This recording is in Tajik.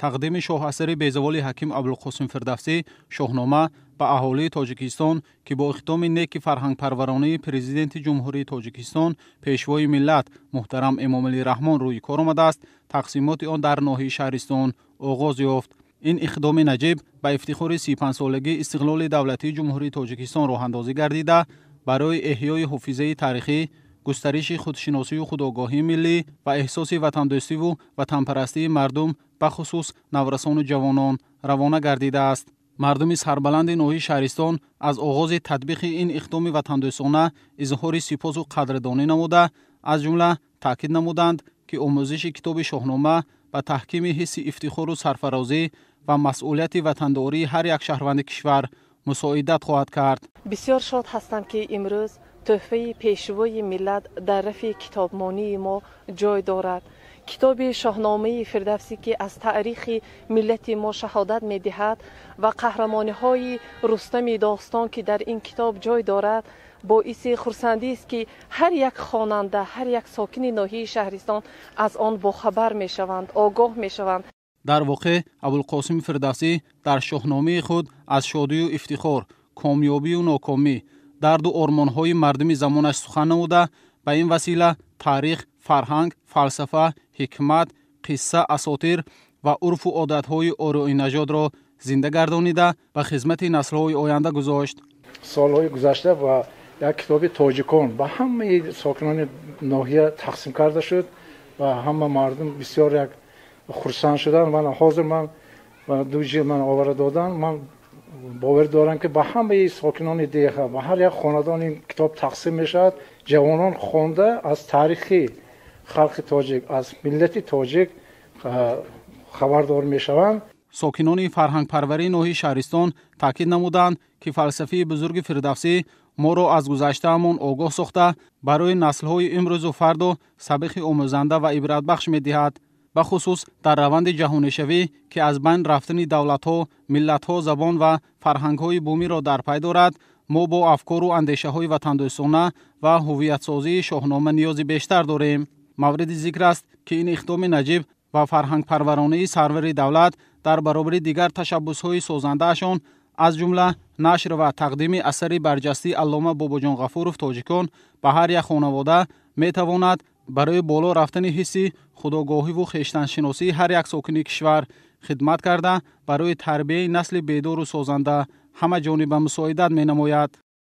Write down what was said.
Тақдими шоҳасари безаволи ҳаким Абулқосим Фирдавсӣ «Шоҳнома» ба аҳолии Тоҷикистон, ки бо иқдоми неки фарҳангпарваронии Президенти Ҷумҳурии Тоҷикистон, Пешвои миллат муҳтарам Эмомалӣ Раҳмон рӯи кор омадааст, тақсимоти он дар ноҳияи Шаҳристон оғоз ёфт. Ин иқдоми наҷиб ба ифтихори 35-солагии истиқлоли давлатии Ҷумҳурии Тоҷикистон роҳандозӣ гардида, барои эҳёи ҳофизаи таърихӣ, густариши худшиносию худогоҳии миллӣ ва эҳсоси ватандӯстиву ватанпарастии мардум, бахусус наврасону ҷавонон, равона гардидааст. Мардуми сарбаланди ноҳияи Шаҳристон аз оғози татбиқи ин иқдоми ватандӯстона изҳори сипосу қадрдонӣ намуда, аз ҷумла таъкид намуданд, ки омӯзиши китоби «Шоҳнома» ба таҳкими ҳисси ифтихору сарфарозӣ ва масъулияти ватандории ҳар як шаҳрванди кишвар мусоидат хоҳад кард. Бисёр шод ҳастам, ки имрӯз тӯҳфаи Пешвои миллат дар рафи китобмонии мо ҷой дорад. Китоби «Шоҳномаи» Фирдавсӣ, ки аз таърихи миллати мо шаҳодат медиҳад, ва қаҳрамониҳои Рустами достон, ки дар ин китоб ҷой дорад, боиси хурсандист, ки ҳар як хонанда, ҳар як сокини ноҳияи Шаҳристон аз он бохабар мешаванд, огоҳ мешаванд. Дар воқеъ, Абулқосими Фирдавсӣ дар шоҳномаи худ аз шодию ифтихор, комёбию нокомӣ, дарду ормонҳои мардуми замонаш сухан намуда, ба ин васила таърих, фарҳанг, фалсафа, ҳикмат, қисса, асотир ва урфу одатҳои ориёинажодро зинда гардонида, ба хизмати наслҳои оянда гузошт. Солҳои гузашта ва як китоби «Тоҷикон» ба ҳамаи сокинони ноҳия тақсим карда шуд ва ҳама мардум бисёр як хурсанд шуданд. Ман ҳозир ман ду ҷилд ман овара додам. Ман боварӣ дорам, ки ба ҳамаи сокинони деҳа, ба ҳар як хонадон ин китоб тақсим мешавад. Ҷавонон хонда, аз таърихи халқи тоҷик, аз миллати тоҷик хабардор мешаванд. Сокинони фарҳангпарварии ноҳияи Шаҳристон таъкид намуданд, ки фалсафаи бузурги Фирдавсӣ моро аз гузаштаамон огоҳ сохта, барои наслҳои имрӯзу фардо сабақи омӯзанда ва ибратбахш медиҳад. Бахусус дар раванди ҷаҳонишавӣ, ки аз байн рафтани давлатҳо, миллатҳо, забон ва фарҳангҳои бумиро дар пай дорад, мо бо афкору андешаҳои ватандӯстона ва ҳуввиятсозии «Шоҳнома» ниёзи бештар дорем. Мавриди зикр аст, ки ин иқдоми наҷиб ва фарҳангпарваронаи сарвари давлат дар баробари дигар ташаббусҳои созандаашон, аз ҷумла нашр ва тақдими асари барҷастии аллома Бобоҷон Ғафуров «Тоҷикон» ба ҳар як хонавода, метавонад барои боло рафтани ҳисси худогоҳиву хештаншиносии ҳар як сокини кишвар хидмат карда, барои тарбияи насли бедору созанда ҳамаҷониба мусоидат менамояд.